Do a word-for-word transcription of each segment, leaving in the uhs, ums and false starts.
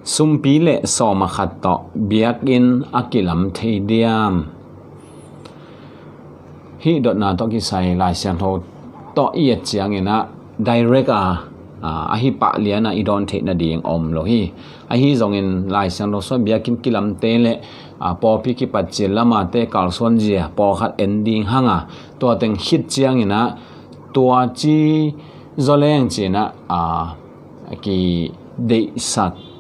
Sumpi le sawma khat tawh biakinn a kilam thei diam? Hih dotna tawh kisai Lai Siangtho tawh i et ciangin ah direct a, a, ahi pah lian a i dawn theih nading om lo hi. Ahi zongin Lai Siangtho sungah biakinn kilamte le, a, pawlpi kipat cil lamate kalsuanzia pawlkhat en ding hang a, tua teng khit ciangin ah tua ci zaw leng ci-in ah, a, kideihsak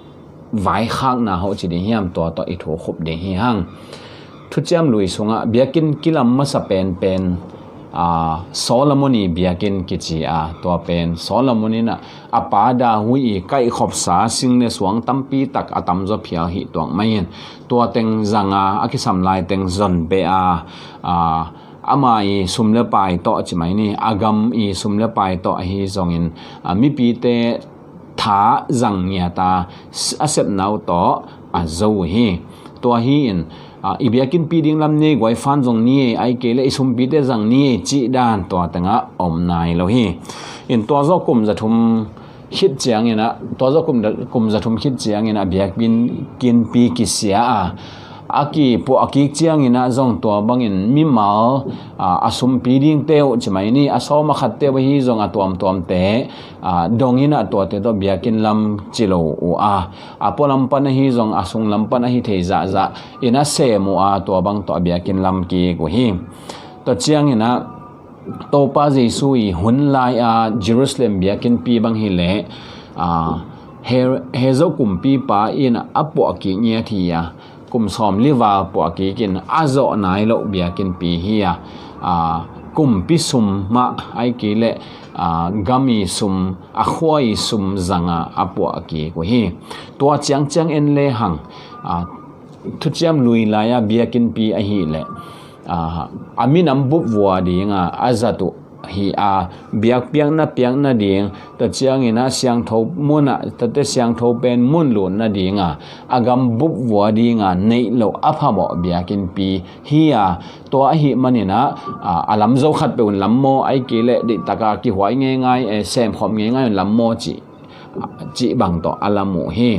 vaikhakna hoh ci ding hiam, tua tawh i thu khup ding hi hang. Thuciam Lui sungah biakinn kilam masa penpen, a, Solomon i biakinn kici a, tua pen Solomon in ah a pa David i kaihkhopsa sing le suang tampi tak a tamzaw phial hi tuak mai in, tua teng zang a, a kisam lai teng zon beh a, a, ama i sum le pai tawh ci mai ni, a gam i sum le pai tawh ahi zongin, a, mipite tha zang ngiat a, s-, a sepna uh tawh a zo uh hi. Tua hi in, a, i biakinnpi ding lam ni ei, guai fan zong ni ei, ahih kei leh i sumpite zang ni ei cih dan tua tengah om nai lo hi. In tua zawh kum zathum khit ciangin ah, tua zawh kum, kum zathum khit ciangin ah biakinn, kinnpi kisia a, a kipuah a kik ciangin ah zong tua bangin mimal, a, a sumpi dingte uh ci mai ni, a sawma khatte uh ahi zong a tuamtuamte, a, dongin ah tuate tawh biakinn lam ci lo uh a, a pualam pan ahi zong a sunglam pan ahi thei zahzah in a sem uh a, tua bang tawh a biakinn lam kik uh hi. Tua ciangin ah Topa Jesu i hun lai-a Jerusalem biakinnpi bang hi leh, a, He-, Hezo kumpipa in a puah kik ngiat hi a, kum sawmli val puah kik in a zawh nai loh biakinnpi hi a, a, kumpi sum mah ahih kei leh, a, gam i sum, a khua i sum zang a, a puah kik uh hi. Tua ciangciang en le hang, a, Thuciam Lui lai-a biakinnpi ahih leh, a, a minam bup vua ding a, a zat uh hi a, biakpiakna piak nading, tua ciangin ah siangtho mun ah, tuate siangtho pen mun lut nading a, a gam bup vua ding a neih loh a phamawh biakinnpi hi a, tua ahih manin ah, a, a lam zo khat peuh un lam maw, ahih kei leh deihtak a kihuai ngeingai, eh, semkhawm ngeingai un lam maw cih, cih bang tawh a lam uh hi.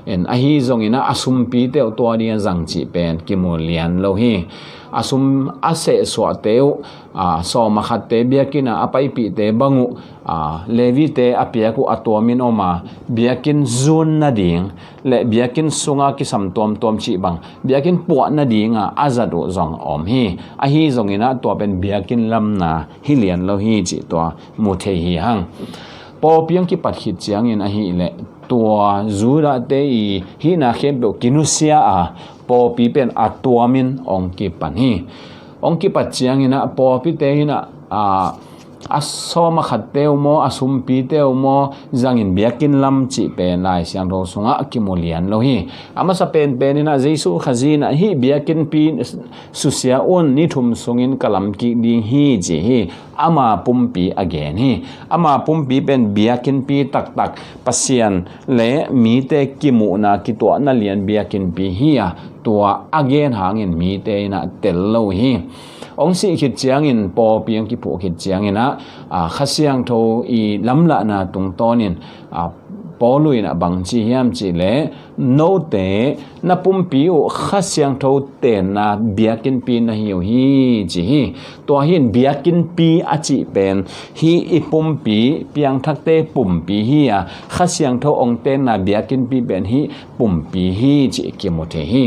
En, ahi zongin ah a sumpite uh tua ding a zang cih pen kimu lian lo hi. A sum a sehsuahte uh, a, sawma khatte biakinn a a paipihte bang uh, a, Levite a piak uh a tuamin om a, biakinn zun nading le biakinn sunga kisam tuamtuam cih bang biakinn puah nading a a zat uh zong om hi. Ahi zongin ah tua pen biakinn lamna hi lian lo hi cih tua mu thei hi hang. Pawlpi hong kipat khit ciangin ahih leh tua Judahte i hihna khempeuh kinusia a, pawlpi pen a tuamin hong kipan hi. Hong kipat ciangin ah pawlpite in ah, a, a sawma khatte uh maw, a sumpite uh maw zangin biakinn lam cih pen Lai Siangtho sungah kimu lian lo hi. A masa penpen in ah Jesu Khazih in ah hih biakinnpi susia un, ni thum sungin ka lam kik ding hi ci hi. Ama pumpi a gen hi. Ama pumpi pen biakinnpi taktak, Pasian le mite kimuhna kituahna lian biakinnpi hi a, tua a gen hangin mite in ah tel lo hi. Hong sih khit ciangin, pawlpi hong kiphuh khit ciangin ah, a, Kha Siangtho i lamlahna tungtawnin, a, Paul in ah bang ci hiam cih leh, note na pumpi uh Kha Siangtho tenna biakinnpi na hi uh hi ci hi. Tua hi in biakinnpi a cih pen hih i pumpi, piangthakte pumpi hi a, Kha Siangtho hong tenna biakinnpi pen hih pumpi hi cih kimu thei hi.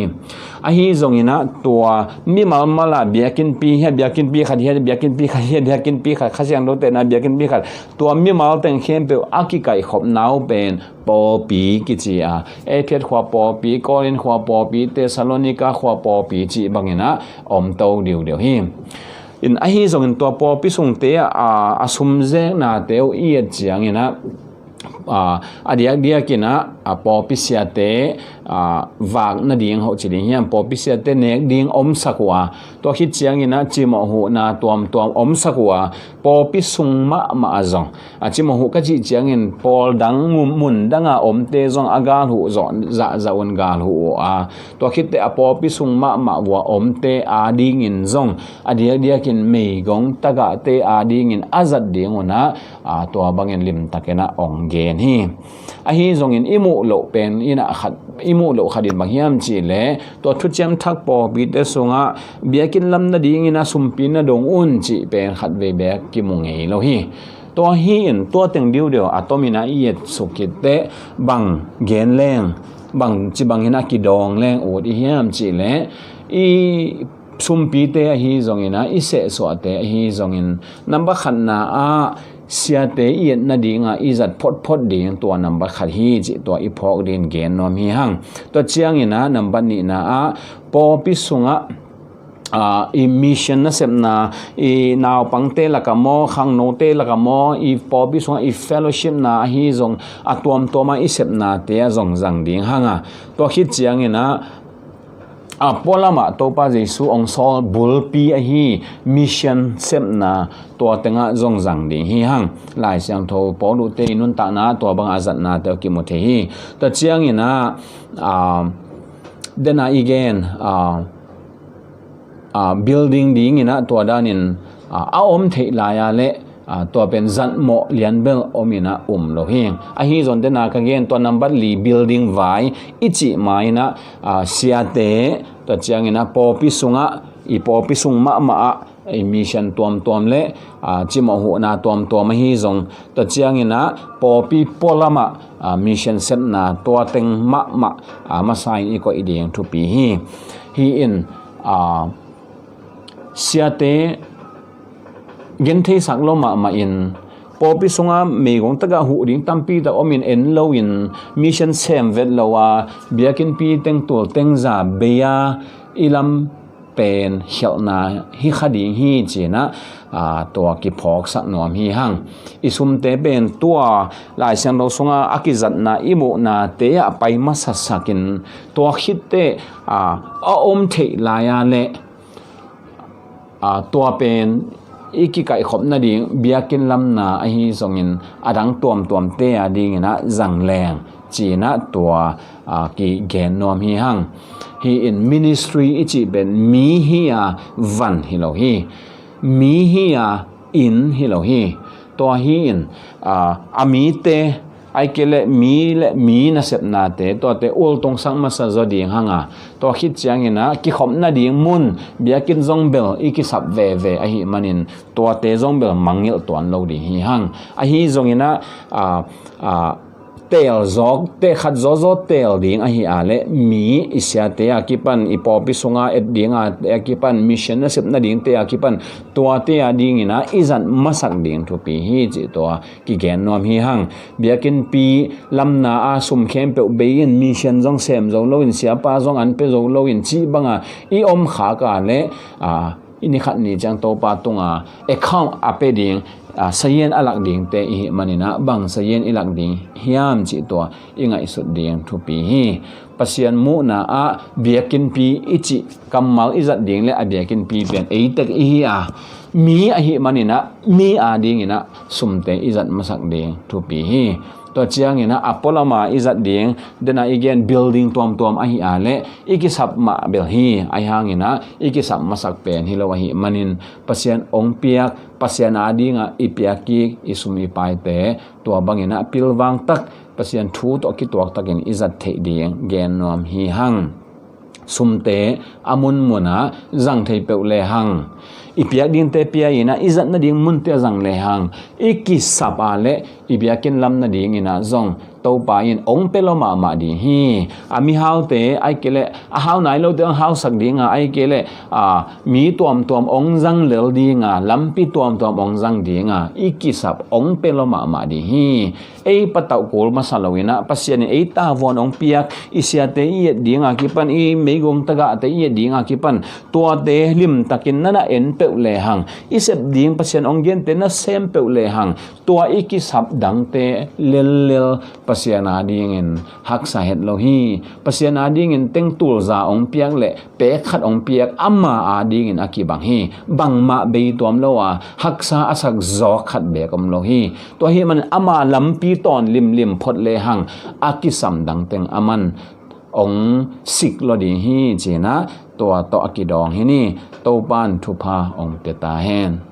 Ahi zongin ah tua mimal mal a biakinnpi hi a, biakinnpi khat hi a, biakinnpi khat hi a, biakinnpi khat, Kha Siangtho tenna biakinnpi khat, tua mimal teng khempeuh a kikaihkhopna uh pen pawlpi kici a, Efesa khua pawlpi, Korin khua pawlpi, Thessalonika khua pawlpi cih bangin ah om to diudeu hi. In ahi zongin tua pawlpi sungte ah, a, a sumzeknate uh i et ciangin ah, a, a diakdiakin ah, a, pawlpi siate, a, vak nading hoh ci ding hiam, pawlpi siate nek ding omsak uh a, tua khit ciangin ah cimawh huhna tuamtuam omsak uh a, pawlpi sung mahmah ah zong, a, cimawh huh ka cih ciangin pawl dang mun, mun dang a omte zong a gal huh zawh zahzah un gal huh uh a, tua khitteh a pawlpi sung mahmah uh a omte adingin zong a diakdiakin meigong tagahte adingin a zat ding un ah, a, tua bangin limtakin ah hong gen hi. Ahi zongin i muh loh pen in ah khat, i muh loh khat in bang hiam cih leh, tua thuciam thak pawlpite sungah biakinn lam nadingin ah sumpi na dong un cih pen khat vei beek kimu ngei lo hi. Tua hi in tua teng diudiu a tomin ah i et suk khit teh bang gen leng, bang ci bangin ah kidawng leng ut i hiam cih leh, i sumpite ahi zongin ah, i sehsuahte ahi zongin, nambat khatna ah siate i et nadingah i zat photphot ding tua nambat khat hi cih tua i phawk dingin gen nuam hi hang. Tua ciangin ah nambat nihna ah pawlpi sungah, ah, i mission nasepna, i naupangte lakah maw, khangnote lakah maw, i pawlpi sungah i fellowshipna ahi zong a tuamtuamah i sepnate ah zong zang ding hang a. Tua khit ciangin ah, a pualamah Topa Jesu ong sawl bulpi ahi mission sepna tua tengah zong zang ding hi hang. Lai Siangtho Paul uhte i nuntakna tua bangah a zatnate uh kimu thei hi. Tua ciangin ah, ah, dena i gen, ah, ah, building dingin ah tua danin, ah, a om theih lai-a leh, ah, tua pen zatmawh lianbel omin ah um lo hi. Ahi zong dena ka gen tua nambat li building vai i cih ma-in ah, ah, siate, tua ciangin ah pawlpi sungah, i pawlpi sung mahmah ah i mission tuamtuam leh, ah, cimawh huhna tuamtuam ahi zong, tua ciangin ah pawlpi pualamah, ah, mission sepna tua teng mahmah, ah, masa in i koih ding thupi hi. Hi in, ah, siate gentheisak lo mahmah in, pawlpi sungah meigong tagah huh ding tampi tak omin en loin, mission sem vet lo a, biakinnpi teng tul teng za bei a i lam pen khialhna hi kha ding hi ci-in ah, aa, tua kiphawksak nuam hi hang. I sumte pen tua Lai Siangtho sunga a kizatna i muhnate ah pai masasakin tua khitteh, aa, a om theih lai-a leh, aa, tua pen i kikaihkhop nading biakinn lamna ahi zongin a dang tuamtuamte a dingin ah zang leng ci-in ah tua, aa, kigen nuam hi hang. Hi in ministry i cih pen mi hi a van hi lo hi. Mi hi a inn hi lo hi. Tua hi in, aa, a mite ahih kei leh mi le mi nasepnate tuate ultungsak masa zaw ding hang a, tua khit ciangin ah kikhop nading mun biakinn zong bel i kisap veve ahih manin tuate zong bel mangngilh tuan lo ding hi hang. Ahi zongin ah, aa, aa, teel zawk, teh khat zawzaw teel ding ahi a leh mi i siate a kipan, i pawlpi sunga et ding a, a kipan, mission nasep nadingte a kipan, tuate a dingin ah i zat masak ding thupi hi cih tua kigen nuam hi hang. Biakinnpi lamna a sum khempeuh bei in, mission zong sem zo lo in, siapa zong an pia zo lo in cih banga i om khak a leh, aa, i ni khat ni ciang Topa tunga account a pia ding, aa, sayen a lak dingte i hih manin ah bang sayen i lak ding hiam cih tua i ngaihsut ding thupi hi. Pasian muhna ah biakinnpi i cih kammal i zat ding leh a biakinnpi pen ei tek i hi a, mi ahih manin ah mi a dingin ah sumte i zat masak ding thupi hi. Tua ciangin ah a pualama i zat ding, dena i gen building tuamtuam ahi a leh i kisap mah bel hi, ahi hangin ah i kisap masak pen hi lo ahih manin Pasian ong piak, Pasian a dingah i piak kik i sum i paite tua bangin ah pilvang tak, Pasian thu tawh kituak takin i zat theih ding gen nuam hi hang. Sumte a munmun ah zang thei peuh lehang, i piak dingte pia in ah i zat nading munte a zang lehang, i kisap a leh i biakinn lam nadingin ah zong Topa in ong pia lua mahmah ding hi. A mihaute ahih kei leh a hau nai lote ong hausak ding a, ahih kei leh, aa, mi tuamtuam ong zang lel ding a, lampi tuamtuam ong zang ding a, i kisap ong pia lua mahmah ding hi. Ei patauh kul masa lo in ah Pasian in ei tavuan ong piak, i siate i et ding a kipan, i meigong tagahte i et ding a kipan, tuate limtakin na na en peuh lehang, i sep ding Pasian ong gente na sem peuh lehang, tua i kisap dangte lellel Pasian a dingin haksa het lo hi. Pasian a dingin tengtul za ong piak leh pek khat ong piak ama a dingin a kibang hi. Bangmah bei tuam lo a, haksa a sak zawk khat beek om lo hi. Tua ahih manin ama lampi tawn limlim phot lehang a kisam dangteng aman ong sik lua ding hi ci-in ah tua tawh a kidawng hi ni. Topa'n thupha ong pia ta hen.